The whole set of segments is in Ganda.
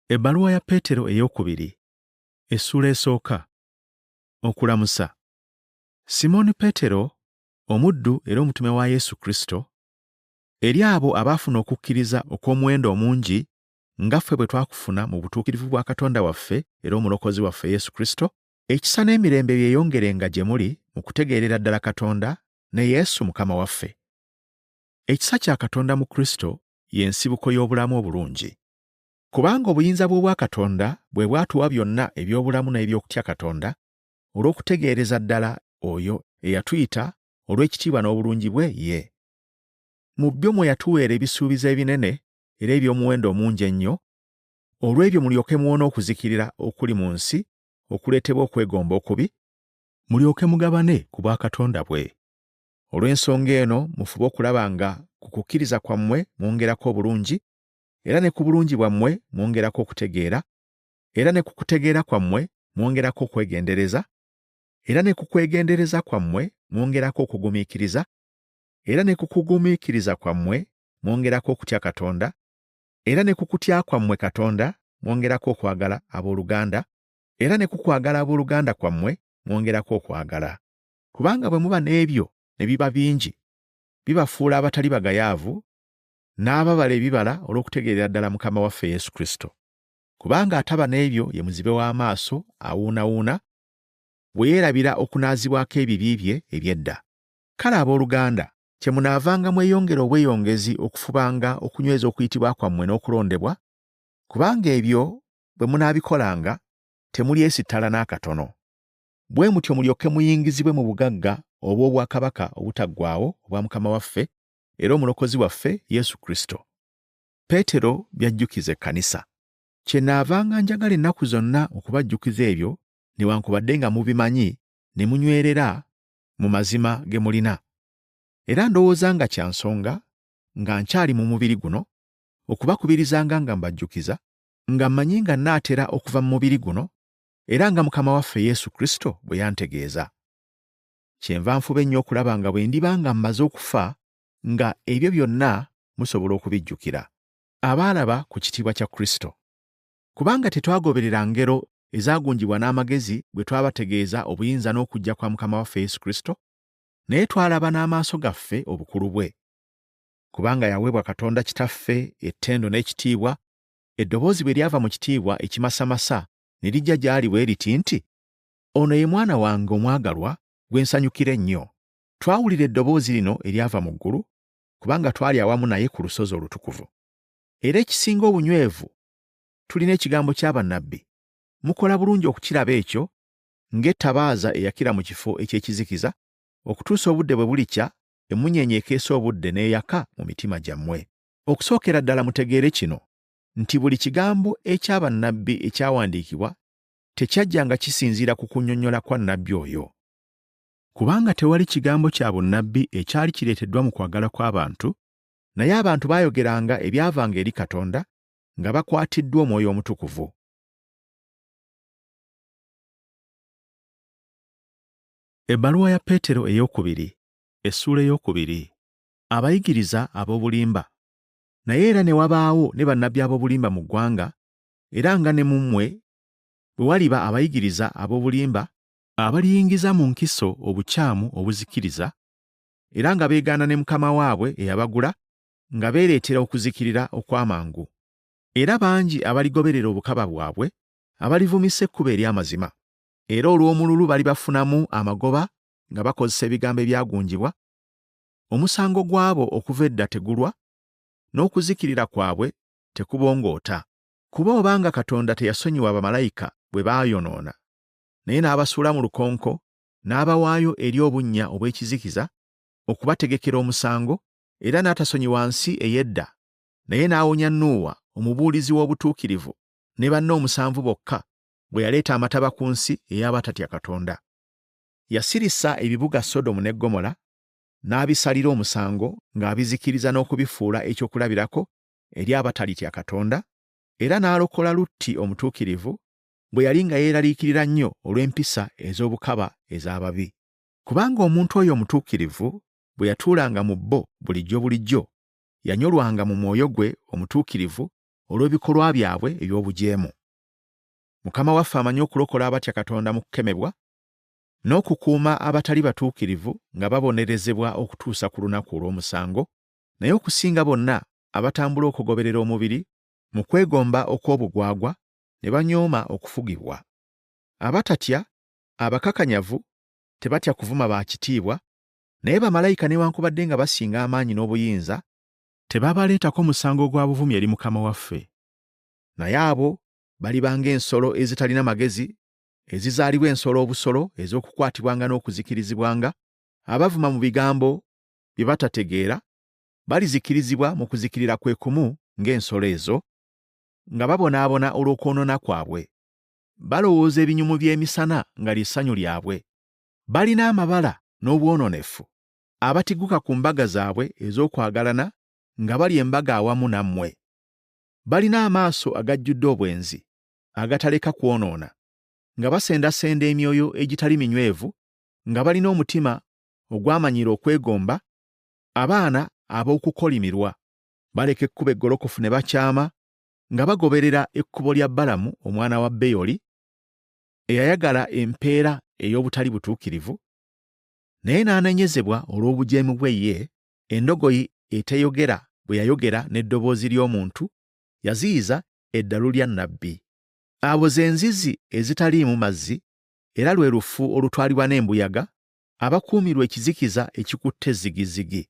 Ebbaluwa ya Peetero eyookubiri, essuula esooka. Okulamusa. Simooni Peetero, omuddu era omutume wa Yesu Kristo, eri abo abaafuna okukkiriza okw'omuwendo omungi nga ffe bwe twakufuna mu butuukirivu bwa Katonda waffe era Omulokozi waffe Yesu Kristo, ekisa n'emirembe byeyongerenga gye muli mu kutegeerera ddala Katonda ne Yesu Mukama waffe. Ekisa kya Katonda mu Kristo ye nsibuko y'obulamu obulungi. Kubanga obuyinza bw'obwakatonda bwe bwatuwa byonna eby'obulamu n'eby'okutya Katonda, olw'okutegeereza ddala oyo eyatuyita olw'ekitiibwa n'obulungi bwe ye. Mu byo mwe yatuweera ebisuubizo ebinene era eby'omuwendo omungi ennyo, olw'ebyo mulyoke muwone okuzikirira okuli mu nsi okuleetebwa okwegomba okubi, mulyoke mugabane ku bwakatonda bwe. Olw'ensonga eno mufube okulaba nga ku kukkiriza kwammwe mwongerako obulungi, era ne ku bulungi bwammwe mwongerako okutegeera, era ne ku kutegeera kwammwe mwongerako okwegendereza, era ne ku kwegendereza kwammwe mwongerako okugumiikiriza, era ne ku kugumiikiriza kwammwe mwongerako okutya Katonda, era ne ku kutya kwammwe Katonda mwongerako okwagala abooluganda, era ne ku kwagala abooluganda kwammwe mwongerako okwagala. Kubanga bwe muba n'ebyo ne biba bingi, bibafuula abatali bagayaavu n'ababala ebibala olw'okutegeerera ddala Mukama waffe Yesu Kristo. Kubanga ataba n'ebyo ye muzibe w'amaaso awuunawuuna, bwe yeerabira okunaazibwako ebibi bye eby'edda. Kale abooluganda, kyemunaavanga mweyongera obweyongezi okufubanga okunyweza okuyitibwa kwammwe n'okulondebwa, kubanga ebyo bwe munaabikolanga temulyesittala n'akatono. Bwe mutyo mulyoke muyingizibwe mu bugagga obw'obwakabaka obutaggwaawo obwa Mukama waffe era Omulokozi waffe Yesu Kristo. Peetero by'ajjukiza ekkanisa. Kyennaavanga njagala ennaku zonna okubajjukiza ebyo newankubadde nga mubimanyi ne munywerera mu mazima ge mulina. Era ndowooza nga kya nsonga, nga nkyali mu mubiri guno, okubakubirizanga nga mbajjukiza, nga mmanyi nga nnaatera okuva mu mubiri guno, era nga Mukama waffe Yesu Kristo bwe yantegeeza. Kyenva nfuba ennyo okulaba nga bwe ndiba nga mmaze okufa nga ebyo byonna musobola okubijjukira. Abaalaba ku kitiibwa kya Kristo. Kubanga tetwagoberera ngero ezaagunjibwa n'amagezi bwe twabategeeza obuyinza n'okujja kwa Mukama waffe Yesu Kristo, naye twalaba n'amaaso gaffe obukulu bwe. Kubanga yaweebwa Katonda Kitaffe ettendo n'ekitiibwa, eddoboozi bwe lyava mu kitiibwa ekimasamasa ne lijja gy'ali bwe liti nti, Ono ye mwana wange omwagalwa gwe nsanyukira ennyo. Twawulira eddoboozi lino eryava mu ggulu, kubanga twali awamu naye ku lusozi olutukuvu. Era ekisinga obunywevu, tulina ekigambo kya bannabbi. Mukola bulungi okukiraba ekyo ng'ettabaaza eyakira mu kifo eky'ekizikiza, okutuusa obudde bwe bulikya, emmunyeenye ekeesa obudde n'eyaka mu mitima gyammwe. Okusookera ddala mutegeere kino nti buli kigambo ekya bannabbi ekyawandiikibwa tekyajja nga kisinziira ku kunnyonnyola kwa nnabbi oyo. Kubanga tewali kigambo kya bunnabbi ekyali kireeteddwa mu kwagala kw'abantu, naye abantu baayogeranga ebyavanga eri Katonda nga bakwatiddwa Omwoyo Omutukuvu. Ebbaluwa ya Peetero eyookubiri, essuula eyookubiri. Abayigiriza ab'obulimba. Naye era ne wabaawo ne bannabbi ab'obulimba mu ggwanga, era nga ne mu mmwe bwe waliba abayigiriza ab'obulimba, abaliyingiza mu nkiso obukyamu obuzikiriza, era nga beegaana ne Mukama waabwe eyabagula, nga beereetera okuzikirira okw'amangu. Era bangi abaligoberera obukaba bwabwe, abalivumisa ekkubo ery'amazima. Era olw'omululu balibafunamu amagoba nga bakozesa ebigambo ebyagunjibwa, omusango gw'abo okuva edda tegulwa, n'okuzikirira kwabwe tekubongoota. Kuba obanga Katonda teyasonyiwa bamalayika bwe baayonoona, naye n'abasuula mu lukonko n'abawaayo eri obunnya obw'ekizikiza okubategekera omusango, era n'atasonyiwa nsi ey'edda, naye n'awonya Nuuwa omubuulizi w'obutuukirivu ne banne omusanvu bokka bwe yaleeta amataba ku nsi ey'abatatya Katonda. Yasirisa ebibuga Sodomu ne Ggomola n'abisalira omusango ng'abizikiriza n'okubifuula ekyokulabirako eri abatalitya Katonda, era n'alokola Lutti omutuukirivu bwe yali nga yeeraliikirira nnyo olw'empisa ez'obukaba ez'ababi. Kubanga omuntu oyo omutuukirivu bwe yatuulanga mu bo bulijjo bulijjo, yanyolwanga mu mwoyo gwe omutuukirivu olw'ebikolwa byabwe eby'obujeemu. Mukama waffe amanyi okulokola abatya Katonda mu kukemebwa, n'okukuuma abatali batuukirivu nga babonerezebwa okutuusa ku lunaku olw'omusango, naye okusinga bonna abatambula okugoberera omubiri mu kwegomba okw'obugwagwa ne banyooma okufugibwa. Abatatya, abakakanyavu, tebatya kuvuma ba kitiibwa, naye bamalayika newankubadde nga basinga amaanyi n'obuyinza, tebabaleetako musango gwa buvumi eri Mukama waffe. Naye abo baliba ng'ensolo ezitalina magezi, ezizaalibwa ensolo obusolo ez'okukwatibwanga n'okuzikirizibwanga, abavuma mu bigambo bye batategeera, balizikirizibwa mu kuzikirira kwe kumu ng'ensolo ezo, nga babonaabona olw'okwonoona kwabwe. Balowooza ebinyumu by'emisana nga lye ssanyu lyabwe. Balina amabala n'obwonoonefu, abatiguka ku mbaga zaabwe ez'okwagalana nga balya embaga awamu nammwe. Balina amaaso agajjudde obwenzi, agataleka kwonoona, nga basendasenda emyoyo egitali minywevu, nga balina omutima ogwamanyiira okwegomba, abaana ab'okukolimirwa. Baleka ekkubo eggolokofu ne bakyama, nga bagoberera ekkubo lya Balamu omwana wa Beyoli, eyayagala empeera ey'obutali butuukirivu, naye n'anenyezebwa olw'obujeemu bwe ye, endogoyi eteyogera bwe yayogera n'eddoboozi ly'omuntu, yaziyiza eddalu lya nnabbi. Abo ze nzizi ezitaliimu mazzi, era lwe lufu olutwalibwa n'embuyaga, abakuumirwa ekizikiza ekikutte zigizigi.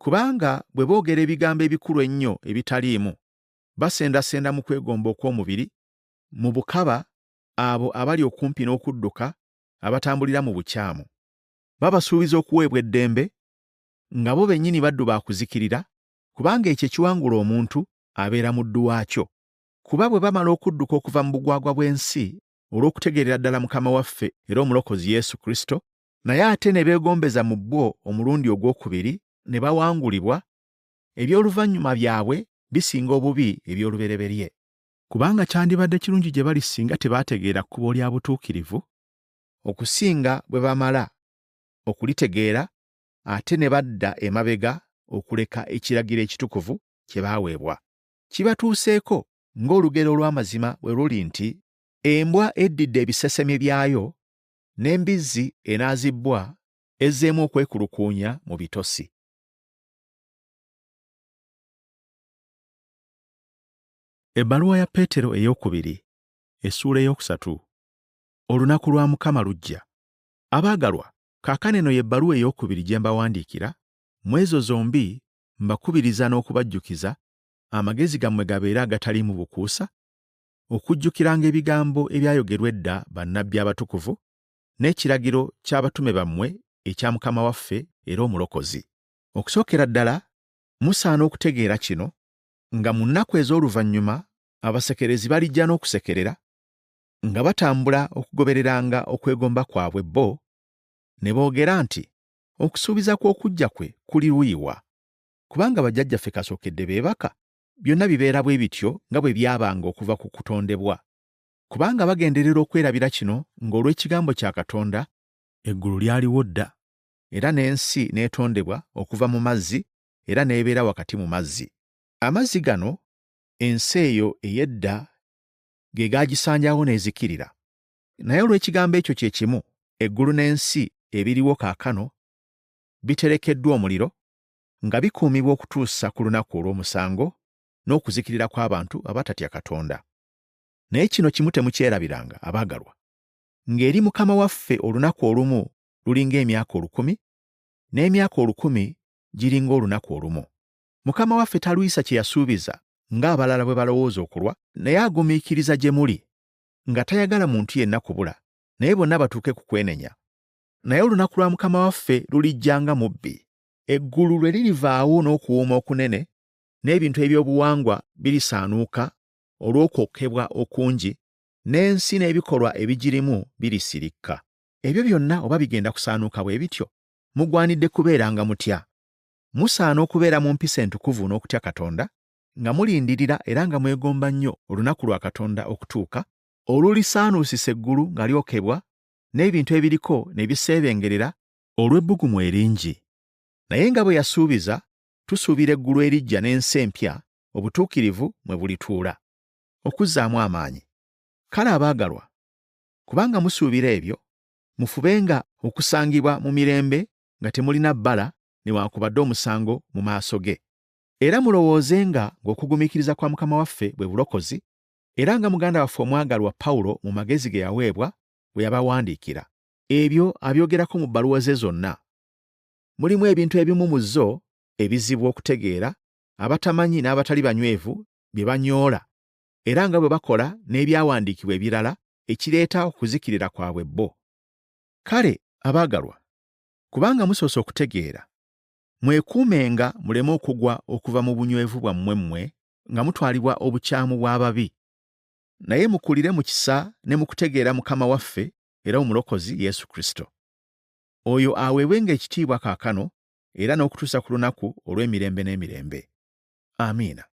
Kubanga bwe boogera ebigambo ebikulu ennyo ebitaliimu, basendasenda mu kwegomba okw'omubiri, mu bukaba abo abali okumpi n'okudduka abatambulira mu bukyamu. Babasuubiza okuweebwa eddembe, nga bo bennyini baddu ba kuzikirira, kubanga ekyo ekiwangula omuntu abeera muddu waakyo. Kuba bwe bamala okudduka okuva mu bugwagwa bw'ensi olw'okutegeerera ddala Mukama waffe era Omulokozi Yesu Kristo, naye ate ne beegombeza mu bwo omulundi ogwokubiri ne bawangulibwa, eby'oluvannyuma byabwe bisinga obubi eby'olubereberye. Kubanga kyandibadde kirungi gye bali singa tebaategeera kkubo lya butuukirivu, okusinga bwe bamala okulitegeera ate ne badda emabega okuleka ekiragiro ekitukuvu kye baaweebwa. Kibatuuseeko ng'olugero olw'amazima bwe luli nti, Embwa eddidde ebisesemye byayo, n'embizzi enaazibbwa ezzeemu okwekulukuunya mu bitosi. Ebbaluwa ya Peetero ey'okubiri, essuula ey'okusatu. Olunaku lwa Mukama lujja. Abaagalwa, kaakano eno y'ebbaluwa ey'okubiri gye mbawandiikira, mu ezo zombi mbakubiriza n'okubajjukiza, amagezi gammwe gabeere agataliimu bukuusa, okujjukiranga ebigambo ebyayogerwa edda bannabbi abatukuvu, n'ekiragiro ky'abatume bammwe ekya Mukama waffe era Omulokozi. Okusookera ddala musaana okutegeera kino, nga mu nnaku ez'oluvannyuma abasekerezi balijja n'okusekerera, nga batambula okugobereranga okwegomba kwabwe bo, ne boogera nti, Okusuubiza kw'okujja kwe kuli luyi wa? Kubanga bajjajjaffe kasookedde beebaka, byonna bibeera bwe bityo nga bwe byabanga okuva ku kutondebwa. Kubanga bagenderera okwerabira kino ng'olw'ekigambo kya Katonda, eggulu lyaliwo dda, era n'ensi n'etondebwa okuva mu mazzi era n'ebeera wakati mu mazzi. Amazzi gano ensi eyo ey'edda ge gaagisaanyaawo n'ezikirira. Naye olw'ekigambo ekyo kye kimu, eggulu n'ensi ebiriwo kaakano biterekeddwa omuliro, nga bikuumibwa okutuusa ku lunaku olw'omusango n'okuzikirira kw'abantu abatatya Katonda. Naye kino kimu temukyerabiranga, abaagalwa, ng'eri Mukama waffe olunaku olumu luli ng'emyaka olukumi, n'emyaka olukumi giri ng'olunaku olumu. Mukama waffe talwisa kye yasuubiza ng'abalala bwe balowooza okulwa, naye agumiikiriza gye muli, nga tayagala muntu yenna kubula, naye bonna batuuke ku kwenenya. Naye olunaku lwa Mukama waffe lulijja nga mubbi. Eggulu lwe lirivaawo n'okuwuuma okunene, n'ebintu eby'obuwangwa birisaanuuka olw'okwokebwa okungi, n'ensi n'ebikolwa ebigirimu birisirikka. Ebyo byonna oba bigenda kusaanuuka bwe bityo, mugwanidde kubeeranga mutya? Musaana okubeera mu mpisa entukuvu n'okutya Katonda, nga mulindirira era nga mwegomba nnyo olunaku lwa Katonda okutuuka, olulisaanuusisa eggulu nga lyokebwa, n'ebintu ebiriko ne biseebengerera olw'ebbugumu eringi. Naye nga bwe yasuubiza, tusuubira eggulu eriggya n'ensi empya obutuukirivu mwe bulituula. Okuzzaamu amaanyi. Kale abaagalwa, kubanga musuubira ebyo, mufubenga okusangibwa mu mirembe nga temulina bbala newankubadde omusango mu maaso ge. Era mulowoozenga ng'okugumiikiriza kwa Mukama waffe bwe bulokozi, era nga muganda waffe omwagalwa Pawulo mu magezi ge yaweebwa bwe yabawandiikira. Ebyo abyogerako mu bbaluwa ze zonna. Mulimu ebintu ebimu mu zo ebizibu okutegeera, abatamanyi n'abatali banywevu bye banyoola, era nga bwe bakola n'ebyawandiikibwa ebirala ekireeta okuzikirira kwabwe bo. Kale abaagalwa, kubanga musoose okutegeera, mwekuumenga muleme okugwa okuva mu bunywevu bwammwe mmwe nga mutwalibwa obukyamu bw'ababi. Naye mukulire mu kisa ne mu kutegeera Mukama waffe era Omulokozi Yesu Kristo. Oyo aweebwenga ekitiibwa kaakano era n'okutuusa ku lunaku olw'emirembe n'emirembe. Amiina.